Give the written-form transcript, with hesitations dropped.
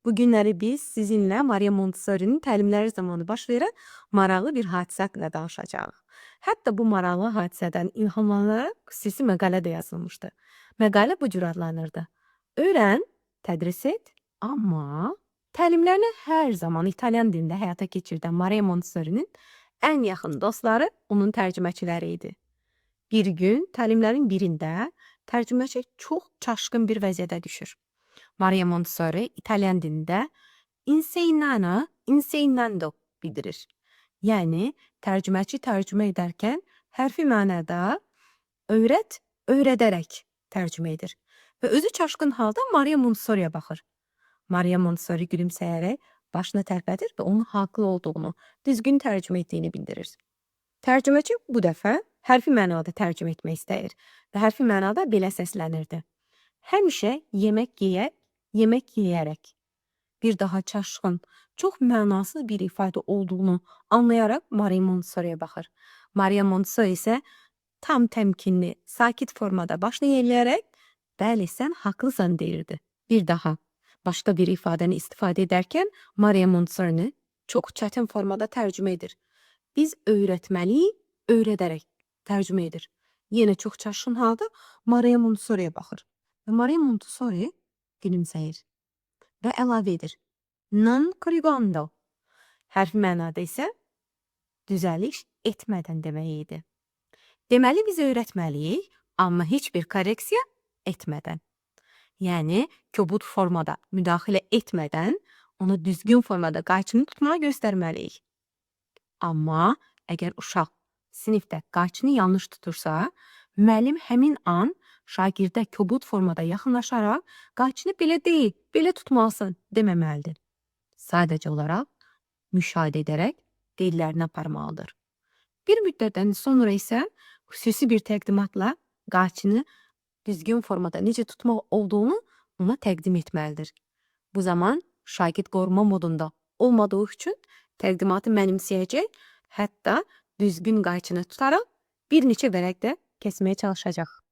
Bu günləri biz sizinlə Maria Montessori'nin təlimləri zamanı baş verən maraqlı bir hadisə haqqında danışacağıq. Hətta bu maraqlı hadisədən ilhamlanaraq xüsusi məqalə də yazılmışdı. Məqalə bu cür adlanırdı: Öyrən, tədris et, amma təlimlərini hər zaman İtalyan dilində həyata keçirdən Maria Montessori'nin ən yaxın dostları onun tərcüməçiləri idi. Bir gün təlimlərin birində tərcüməçi çox çaşqın bir vəziyyətə düşür. Maria Montessori İtalyan dilində insegnano, insegnando bildirir. Yəni tərcüməçi tərcümə edərkən hərfi mənada öyrət, öyrədərək tərcümə edir. Və özü çaşqın halda Maria Montessori'yə baxır. Maria Montessori gülümsəyərək başını tərpədir və onun haqlı olduğunu, düzgün tərcümə etdiyini bildirir. Tərcüməçi bu dəfə hərfi mənada tərcümə etmək istəyir və hərfi mənada belə səslənirdi: Həmişə yemək yeyək, yemək yeyərək. Bir daha çaşqın, çox mənasız bir ifadə olduğunu anlayaraq Maria Montessori'yə baxır. Maria Montessori isə tam təmkinli, sakit formada başını yelləyərək, "Bəli, sən haqlısan" deyirdi. Bir daha başqa bir ifadəni istifadə edərkən Maria Montessori çox çətin formada tərcümə edir. Biz öyrətməliyik, öyrədərək tərcümə edir. Yenə çox çaşqın halda Maria Montessori'yə baxır. Və Maria Montessori gülümsəyir və əlavə edir: Non corriggendo. Hərfi mənada isə düzəliş etmədən demək idi. Deməli biz öyrətməliyik, amma heç bir korreksiya etmədən. Yəni kobud formada müdaxilə etmədən ona düzgün formada qayçını tutmağı göstərməliyik. Amma əgər uşaq sinifdə qayçını yanlış tutursa, müəllim həmin an şagirdə kobud formada yaxınlaşaraq qayçını belə deyil, belə tutmalısan deməməlidir. Sadəcə olaraq müşahidə edərək qeydlərini aparmalıdır. Bir müddətdən sonra isə xüsusi bir təqdimatla qayçını düzgün formada necə tutmaq olduğunu ona təqdim etməlidir. Bu zaman şagird qoruma modunda olmadığı üçün təqdimatı mənimsəyəcək, hətta düzgün qayçını tutaraq bir neçə vərəq də kəsməyə çalışacaq.